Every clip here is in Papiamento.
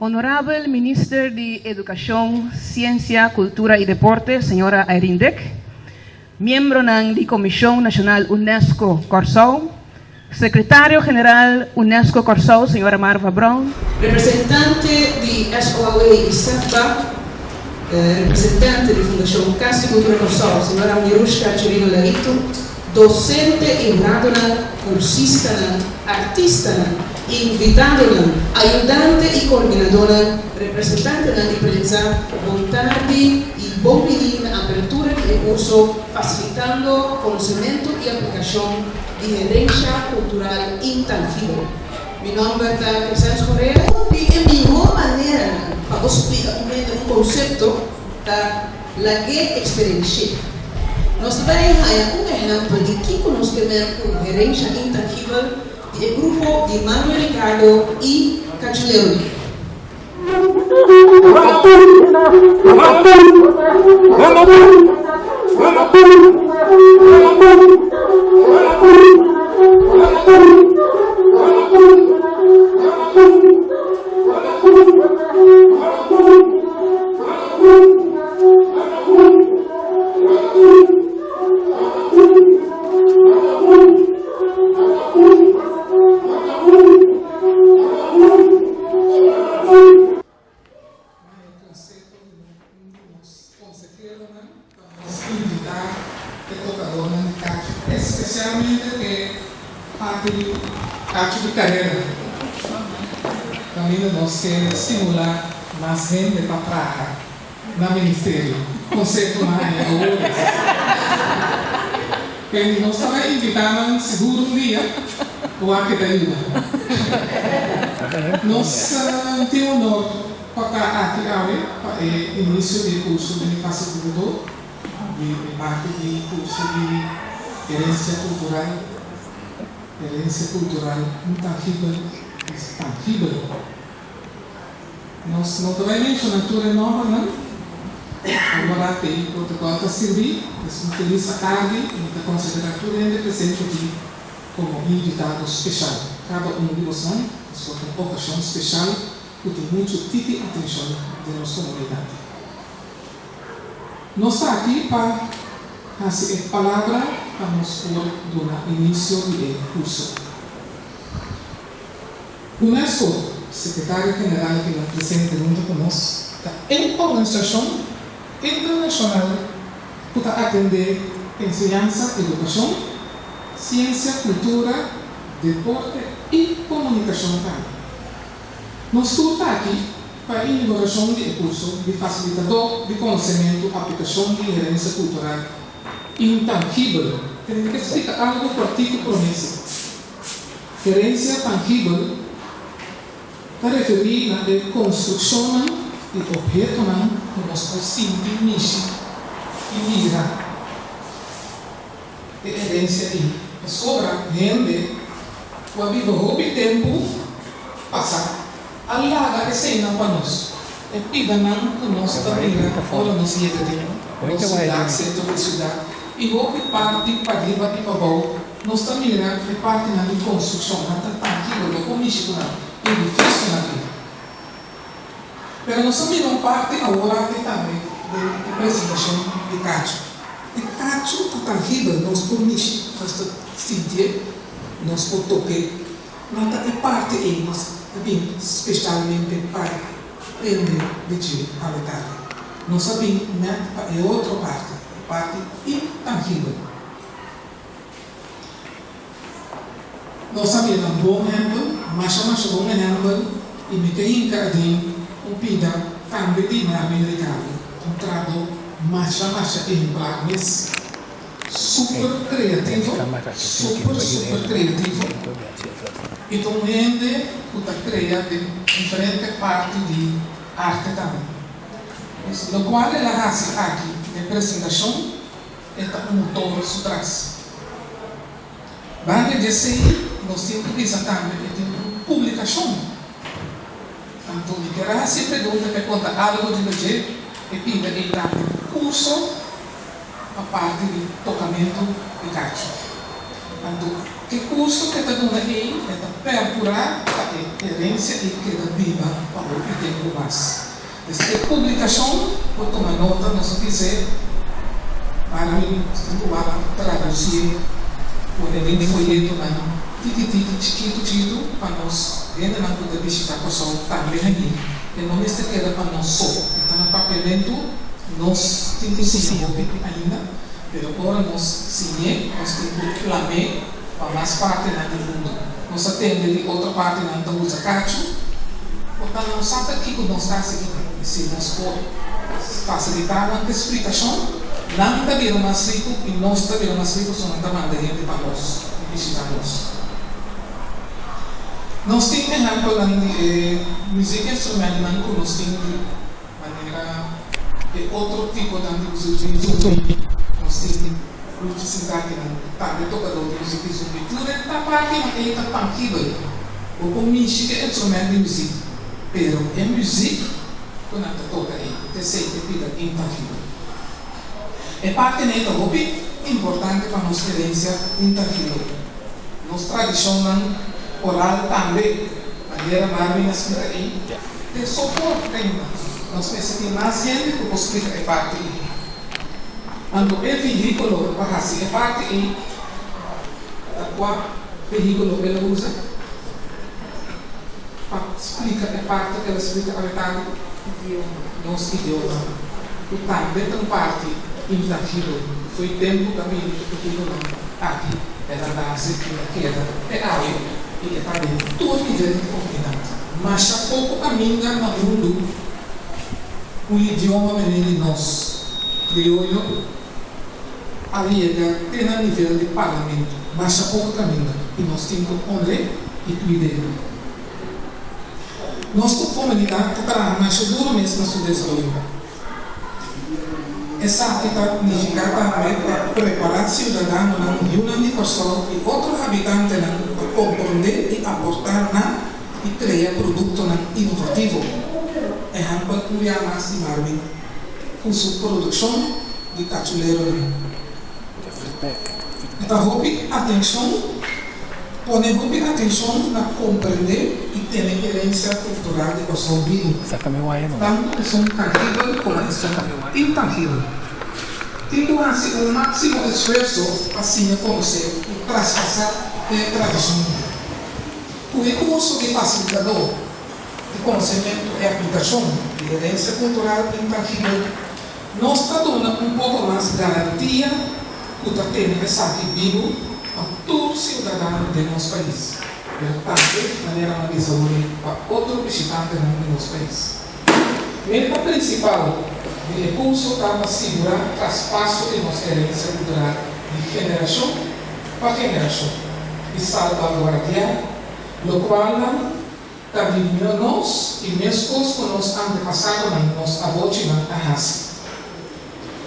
Honorabel Minister di Edukashon, Siensia, Kultura i Deporte, señora Irene Dick, miembronan di Komishon Nashonal Unesco Kòrsou, Sekretario General Unesco Kòrsou, señora Marva Brown, Representante di SOAW i SEFBA, representante di Fundashon Kas di Kultura Kòrsou, señora Mirushka Chirino Larito, Dosente i huradonan, kursistanan, artistanan, invitadonan, ayudante i koordinadónan, representantenan di prensa, bon tardi i bon bini na apertura di e kurso Fasilitando Konosementu i Aplikashon di Herensha Kultural Intangibel. Mi nòmber ta Crescens Correa. Un di e mihó maneranan pa bo splika un hende un konsepto ta Lag'é eksperensh'é. Nos ta bai haña un ehèmpel di kiko nos ke men ku herensha intangibel di e grupo di Manuel Ricardo i Cachuleronan. Conseho di nos conseheronan pa nos invita e tocadornan di cacho, especialmente e parti di cacho di carera. Caminda nos ke stimula mas hende pa traha na ministerio. Conseho nan haña awor es. Kendi nos ta bai invita nan sigur un dia wak ke ta yuda. Nos tin honor pa ta aki awe pa e inicio di e curso di facilitador di e parti di curso di herencia cultural. Herencia cultural intangibel es tangibel. Nos no ta bai menciona tur e nombernan. Awor aki protocol ta sirbi. Es un feliz atardi y mi ta considera tur hende presente aki como invitado special. Cada uno di bosnan pasobra ta un ocasion special cu tin mucho tiki atencion den nos comunidad. Nos ta aki pa hasi e palabra pa nos por duna inisio di e kurso. Unesco, Sekretario General ki nan presente huntu ku nos, ta e organisashon internashonal ku ta atendé enseñansa, edukashon, siensia, kultura, deporte i komunikashon tambe. Nos tur ta aki pa e inaugurashon di e kurso di Fasilitadó di Konosementu Aplikashon di Herensia Kultural Intangibel. Tene ke splika algu kòrtiku promé si. Herensia tangibel ta referí na e konstrukshonnan i ophetonan ku nos por sinti, mishi i mira. E herensia ei pasobra hende ku a biba hopi tempu pasá a laga eseinan pa nos, e pidanan ku nos ta mira ora nos yega den nos siudat, sentro di siudat i hopi parti pariba i pabou, nos ta mira e partinan di konstrukshon, nan ta tangibel, bo por mishi ku nan, edifisionan ei. Pero nos a mira un parti aworaki tambe den e presentashon di kachu. E kachu ta tangibel, nos por mishi, nos ta sintié, nos por tok'é. No ta e parti ei nos a bin speshalmente pa tende di dje awe tardi. Nos a bin nèt pa e otro parti, e parti intangibel. Nos a mira un bon ehèmpel, masha masha bon ehèmpel, i mi ta hinka aden un pida tambe di Marvin Ricardo, un trabou masha masha ehemplar mes. Super kreativo, super super kreativo, i ta un hende ku ta krea den diferente parti di arte tambe. Lokual el a hasi aki den presentashon E ta un motor su tras. Banda di esei nos tin ku bisa tambe e tin un publikashon. Anto mi ker a hasi e pregunta p'e konta algu riba dje, e pida ei tambe un kurso pa parti di tokamentu di kachu. Anto. E kurso ku e ta duna ei, e ta pèrkurá pa e herensia ei keda biba pa hopi tempu mas. Pues e publikashon por tuma nota, nos a bis'é para mi tin ku wak tradusié, pone den foyetonan tiki tiki, chikitu chikitu pa nos hendenan ku ta bishitá Kòrsou tambe hañ'é. E no mester keda pa nos so. E ta na Papiamentu, nos tin ku siña hopi ainda, pero ora nos siñ'é nos tin ku plam'é pa mas partinan di mundu. Nos a tende di otro partinan ta usa kachu, por ta nan sa ta kiko nos ta hasi kinan. I si nos por fasilitá nan ku splikashon, nan ta bira mas riku i nos ta bira mas riku, so nan ta manda hende pa nos i bishitá nos. Nos tin ehèmpelnan di e muziekinstrumentnan ku nos tin di manera e otro tiponan di muzik di zumbi. Nos tin Luchi Sintakinan tambe tokadó di muzik di zumbi. Tur e tapakinan ei ta tangibel. Bo por mishi ku e instrument di muzik, pero e muzik ku nan ta toka ei ta esei ta bira intangibel. E partinan ei ta hopi importante pa nos herensia intangibel. Nos tradishonnan oral tambe, manera Marvin a splika ei, te soporte ainda. Nos mester tin mas hende ku por splika e parti ei. Anto e vehíkulo pa hasi e parti ei ta kua vehíkulo el a usa pa splika e parti ku el a splika awe tardi? Nos idioma, ku tambe ta un parti intangibel. Fo'i tempu ta bini ku títulonan aki el a nase i a keda te awe i e ta den tur nivel di komunidat. Masha poko kaminda na mundu un idioma mene di nos, krioyo, a yega te na nivel di parlamento. Masha poko kaminda i nos tin ku honr'é i kuid'é. Nos ku komunidat ta traha masha duru mes na su desaroyo. Esaki ta nifiká tambe pa prepará siudadanonan, yunan di Kòrsou i otro habitantenan pa komprondé i aportá na i krea produktonan inovativo. Ehèmpel un bia mas di Marvin ku su produkshon di kachuleronan. E ta hopi atenshon, pone hopi atenshon na komprendé i tene herensia kultural di Kòrsou bibu, tantu esun tangibel komo esun intangibel. Tin ku hasi un máksimo esfuerso pa siña konosé i traspasá e tradishonnan. Ku e kurso di fasilitadó di konosementu i aplikashon di herensia kultural intangibel, nos ta duna un poko mas garantia ku ta tene esaki bibu pa tur siudadano den nos pais, pero tambe, manera nan bisa wòrdu, pa otro bishitantenan di nos pais. Meta prinsipal di e kurso ta pa sigurá traspaso di nos herensia kultural di generashon pa generashon i salbaguardiá lokualnan ta di nos i meskos ku nos antepasadonan, nos abochinan a hasi.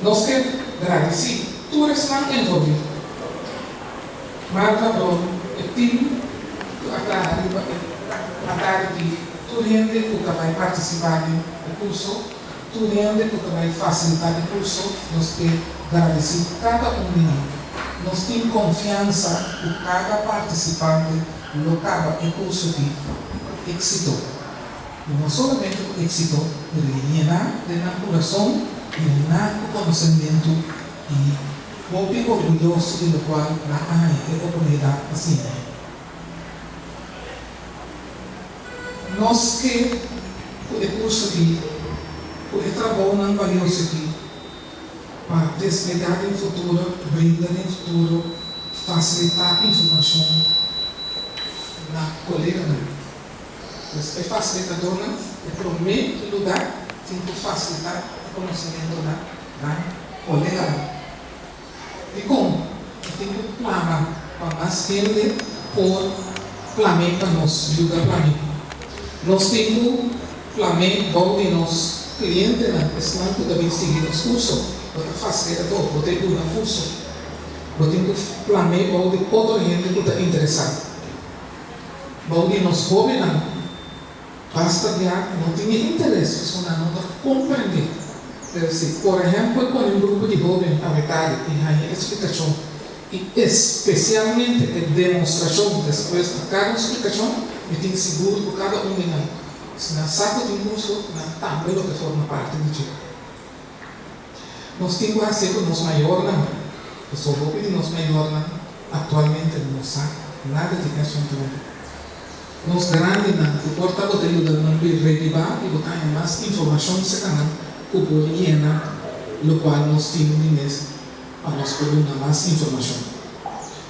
Nos ke gradisí tur esnan envolví. Martha Bron, e tim ku a traha riba e atardi di tur hende ku ta bai partisipá den e kurso, tur hende ku ta bai fasilitá e kurso, nos ke gradisí kada un di nan. Nos tin konfiansa ku kada partisipante lo kaba e kurso di ku éksito. I no solamente ku éksito, pero yená den nan kurason, yená ku konosementu i hopi orguyoso di lokual nan a haña e oportunidat pa siña. Nos ke ku e kurso aki, ku e trabounan balioso aki, pa desplegá den futuro, brinda den futuro, fasilitá informashon na koleganan. Pues e fasilitadornan, e promé lugá, tin ku fasilitá e konosementu na nan koleganan. Dikon e tin ku plama pa mas hende por plam'é pa nos yuda plam'é? Nos tin ku plam'é bou di nos klientenan, esnan ku ta bin sigui nos kurso. Bo ta fasilitador, bo ta e duna kurso. Bo tin ku plam'é bou di otro hende ku ta interesá. Bou di nos hóbennan. Basta bia no tin e interes pasobra nan no ta komprendé. Pero si por ehèmpel pone un grupo di hóben awe tardi i haña e splikashon. I espesialmente e demostrashon despues di kada un splikashon, mi tin sigur ku kada un di nan, si nan sa ku tin kurso, nan tambe lo ke forma parti di dje. Nos tin ku hasié ku nos mayornan, pasobra hopi di nos mayornan aktualmente no sa nada di e asuntunan. Nos grandinan ku por tabata yuda nan bin rebibá i bo ta haña mas informashon serka nan ku por yena lokual nos tin di mes pa nos por duna mas informashon.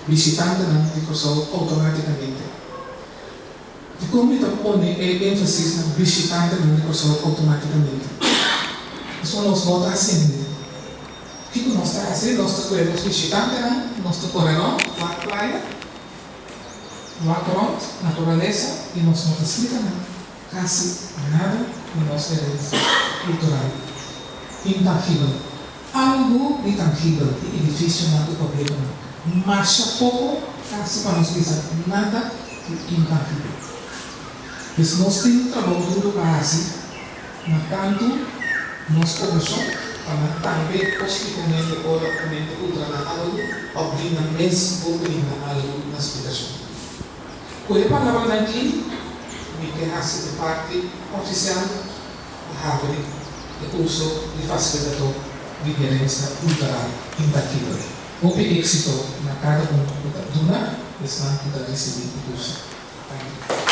Bishitantenan di Kòrsou outomátikamente. Dikon mi ta pone e énfasis na bishitantenan di Kòrsou outomátikamente? Pasobra nos no ta hasiendo. Kiko nos ta hasi? Nos ta kue nos bishitantenan, nos ta kore rònt, wak playa, wak rònt naturalesa i nos no ta splika nan kasi nada di nos herensia kultural intangibel. Algu di tangibel di edifisionan ku obietonan masha poko, kasi pa nos bisa nada di intangibel. Pues nos tin un trabou duro pa hasi na tantu nos poblashon pa nan tambe por splika un hende ora un hende puntra nan algu òf di nan mes por brinda algu na splikashon. Ku e palabranan aki mi ke hasi e parti ofisial. A habri e kurso di fasilitadó di herensia kultural intangibel. Hopi éksito na kada un ku ta duna i esnan ku ta risibí e kurso. Danki.